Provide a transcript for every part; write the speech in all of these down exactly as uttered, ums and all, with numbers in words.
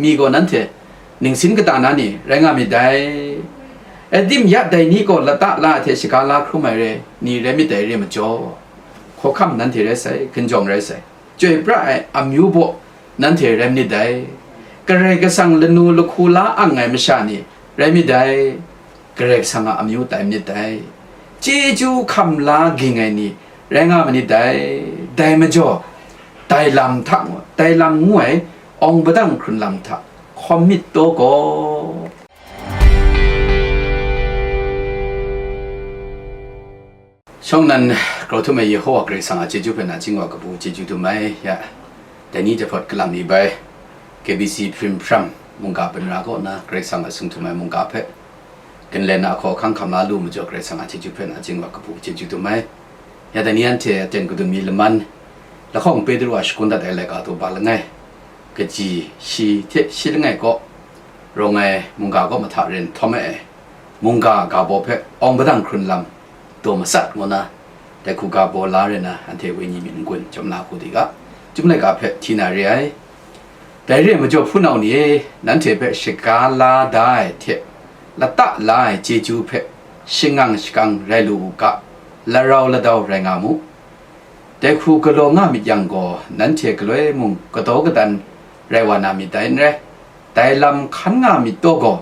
mi gaw nanhte ningsin kata na ni rai nga myit dai. Edim ya dai ni gaw lata la ai hte shaga la hkrum ai re ni rai myit dai re majaw, hkawhkam nanhte rai sai, ginjawng rai sai, chyoi pra ai amyu baw nanhte rai myit dai. Karai Kasang lanu lahku la ang ai masha ni rai myit dai. Karai Kasang a amyu tai myit dai. Chyeju hkam la ging ai ni rai nga ma nit dai. Dai majaw, dai lam hta, dai lam ngu ai awng padang hkrun lam hta hkawm myit taw gaw. Shawng nan, grau htum ai Yehowa Karai Kasang a chyeju hpe na ching wa kabu chyeju dum ai, ya, dai ni jahpawt kalam ni bai, K B C Hprim Hpram mungga bindara kaw na Karai Kasang a sung htum ai mungga hpe, ginlen a hkaw hkang hkam la lu majaw Karai Kasang a chyeju hpe na ching wa kabu chyeju dum ai, ya, dai ni anhte aten kadun mi laman, lahkawng Petru a shakun dat ai laika daw ba langai, kaji shi hte shi langai kaw, rawng ai mungga kaw mahta ren htawm ai, mungga ga baw hpe awng padang hkrun lam daw matsat ngu na, dai hku ga baw la re na, anhte wenyi myit n-gun chyawm na hku di ga, Chyum laika hpe hti na re ai. Dai re ai majaw, hpunau ni e, nanhte hpe shaga la da ai hte lata la ai chyeju hpe shangang shakang rai lu u ga, larau ladau rai nga mu. Dai hku galaw nga myit yang gaw, nanhte galoi mung kadaw kadan rai wa na myit dai n rai. Dai lam hkan nga myit taw gaw,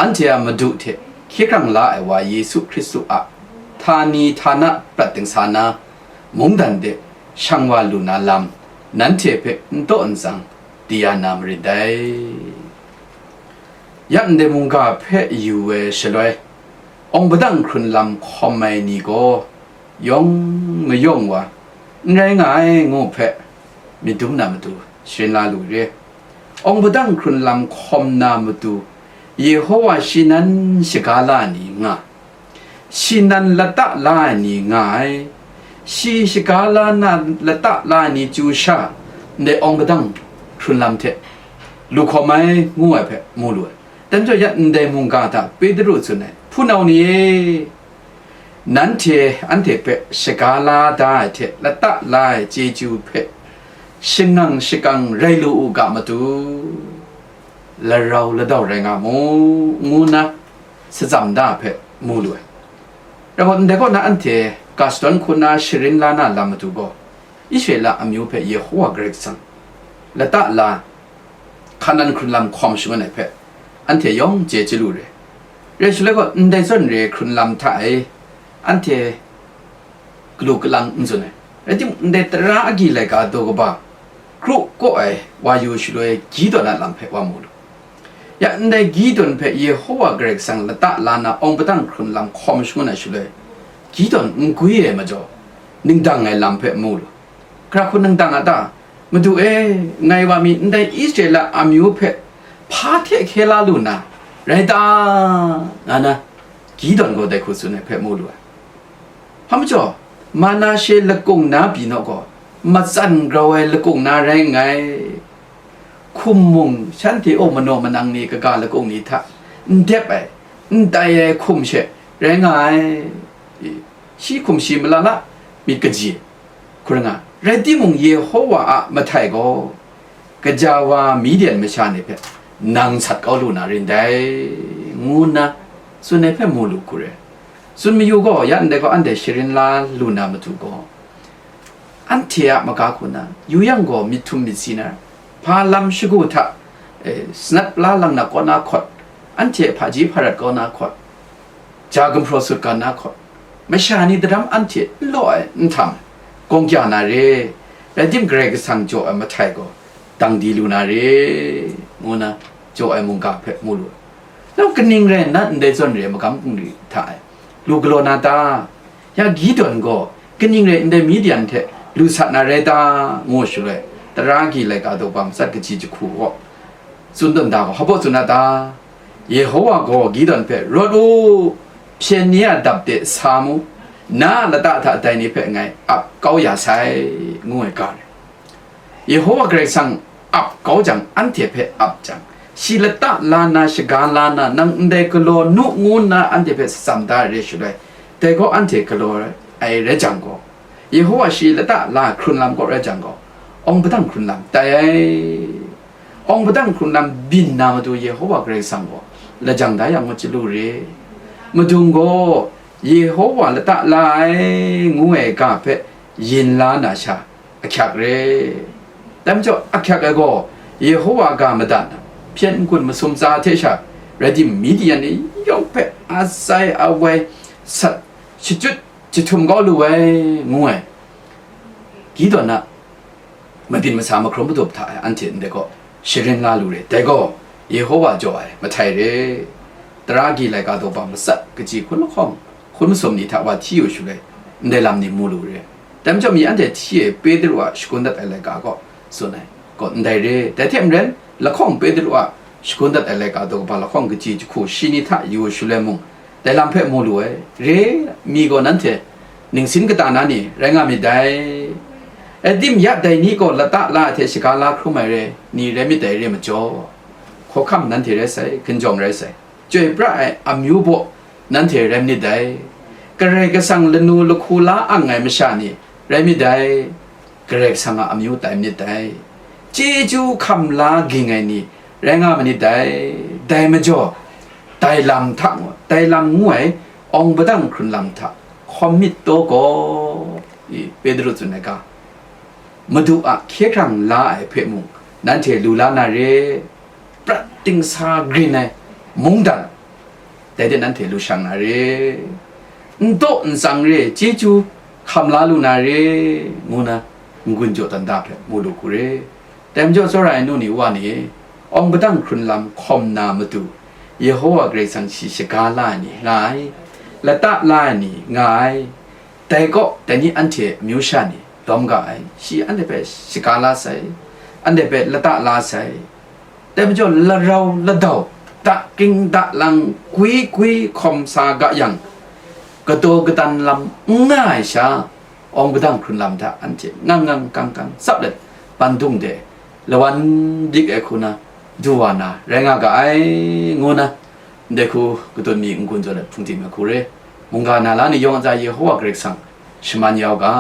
anhte a Madu hte hkye hkrang la ai Wa Yesu Hkristu a htani htana prat dingsa na, mungdan de shang wa lu na lam, nanhte hpe n taw n tsang di ya na marit dai. Ya ndai mungga hpe yu ai shaloi, awng padang hkrun lam hkawm ai ni gaw, yawng mayawng wa n rai nga ai ngu hpe myit dum na matu sharin la lu re. Awng padang hkrun lam hkawm na matu, Yehowa shi nan shaga la ai ni nga, shi nan lata la ai ni nga ai, shi shaga la na lata la ai ni chyu sha, ndai awng padang hkrun lam hte lu hkawm ai ngu ai hpe mu lu ai. Dai majaw, ya ndai mungga hta Petru tsun ai, hpunau ni e, nanhte anhte hpe shaga la da ai hte lata la ai chyeju hpe shangang shakang rai lu u ga matu, larau ladau rai nga mu, ngu nna satsam da hpe mu lu ai. Rai gaw, ndai kaw na anhte ga shadawn hku na sharin la na lam matu gaw, Israela amyu hpe Yehowa Karai Kasang lata la, hkan nan hkrun lam hkawm shangun ai hpe, anhte yawng chye chyalu re. Rai shaloi gaw, ndai zawn re hkrun lam hta e, anhte galu kalang n tsun ai. Rai timung, ndai tara agyi laika daw kaba, kru kaw ai wa yu shaloi gyi tawn a lam hpe wa mu lu. Ya ndai gyi tawn hpe Yehowa Karai Kasang lata la na awng padang hkrun lam hkawm shangun ai shaloi, gyi tawn n gwi ai majaw, ningdang ai lam hpe mu lu. Hkra hku ningdang a ta? Madu e, ngai wa mi ndai Israela amyu hpe hpa hte hkye la lu na rai ta? Nga na, gyi tawn gaw dai hku tsun ai hpe mu lu ai. Hpa majaw, Manashe lakung na pyi naw gaw, matsan grau ai lakung na rai nngai. Hkum mung, shanhte aw manaw manang ni kaga lakung ni hta n dep ai, n tai ai hkum she rai nga ai. Shi hkum shi malala myit kaji hkrum nga, rai timung, Yehowa a mahtai gaw, kaja wa Midian masha ni hpe nang sat kau lu na rin dai, ngu nna tsun ai hpe mu lu hku re. Tsun mayu gaw, ya ndai gaw anhte sharin la lu na matu gaw, anhte a maga hku na yu yang gaw, myit htum myit si na, hpa lam shagu hta, eh, sanat pala lang na kaw na hkawt, anhte hpaji hparat kau na hkawt, ja gumhpraw sut ga na hkawt, masha ni daram anhte n law ai n htam, gawng kya na re, rai tim, Karai Kasang jaw ai mahtai gaw dang di lu na re, ngu na jaw ai mungga hpe mu lu ai. Nang kaning rai nna ndai zawn re ai magam bungli hta e lu galaw na ta? Ya Gideon gaw kaning rai ndai Midian hte lu sat na rai ta? Ngu shaloi, tara agyi laika daw ba matsat kaji jahku gaw tsun tawn da gaw, hpa baw tsun na ta? Yehowa gaw Gideon hpe, "Rawt u, hpyen ni a dap de sa mu, na a lata hta dai ni hpe ngai ap kau ya sai," ngu ai ga rai. Yehowa Karai Kasang ap kau jang, anhte hpe ap jang, shi lata la na, shaga la na, nang ndai galaw nu, ngu nna anhte hpe shatsam da ai re shaloi, dai gaw anhte galaw ai rai jang gaw, Yehowa shi lata la hkrun lam kaw rai jang gaw, awng padang hkrun lam tai ai. Awng padang hkrun lam byin na matu Yehowa Karai Kasang gaw lajang da yang ngut chyalu re. Madung gaw Yehowa lata la ai ngu ai ga hpe yin la na sha ahkyak re. Dai majaw ahkyak ai gaw Yehowa ga madat na, hpyen n-gun masum tsa hte sha rai tim, Midian ni yawng hpe atsai awai sat shachyut jahtum kau lu ai, ngu ai. Gideon a mabyin masa mahkrum madup hta e anhte ndai gaw sharin la lu re. Dai gaw Yehowa jaw ai mahtai re. Tara gi laika daw ba matsat kaji hkun lahkawng hkun masum ni hta wa hti yu shaloi, ndai lam ni mu lu re. Dai majaw mi anhte hti e Petru a shagun dat ai laika kaw tsun ai gaw ndai re. Dai hte maren, lahkawng Petru a shagun dat ai laika daw ba lahkawng kaji jahku shi ni hta yu shaloi mung, dai lam hpe mu lu ai. Re, mi gaw nanhte ningsin kata na ni rai nga myit dai. Edim ya dai ni gaw lata la ai hte shaga la hkrum ai re, ni rai myit dai re majaw, hkawhkam nanhte rai sai, hkinjawng rai sai, chyoi pra ai amyu baw nanhte rai myit dai. Karai Kasang lanu lahku la ang ai masha ni rai myit dai. Karai Kasang a amyu tai myit dai. Chyeju hkam la ging ai ni rai nga myit dai. Dai majaw, dai lam hta, dai lam ngu ai awng padang hkrun lam hta hkawm myit taw gaw, i Petru tsun ai ga, Madu a hkye hkrang la ai hpe mung nanhte lu la na re, prat dingsa grin ai mungdan, dai de nanhte lu shang na re, n daw n tsang re, chyeju hkam la lu na re, ngu na n-gun jaw dan da hpe mu lu hku re. Dai majaw, tsawra ai nu ni wa ni, awng padang hkrun lam hkawm na matu, Yehowa Karai Kasang shi shaga la ai ni nga ai, lata la ai ni nga ai. Dai kaw, dai ni anhte amyu sha ni lawm ga ai, shi anhte hpe shaga la sai, anhte hpe lata la sai. Dai majaw, larau ladau, dakring dalang, gwi gwi hkawm sa ga yang, kadaw kadan lam n nga ai sha, awng padang hkrun lam hta anhte ngang ngang kang kang tsap let, pandung de lawan dik ai hku na du wa na rai nga ga ai, ngu na, ndai hku katut mi n-gun jaw let hpung tim ai hku re. Mungga na la ni yawng a tsa Yehowa Karai Kasang shaman ya u ga.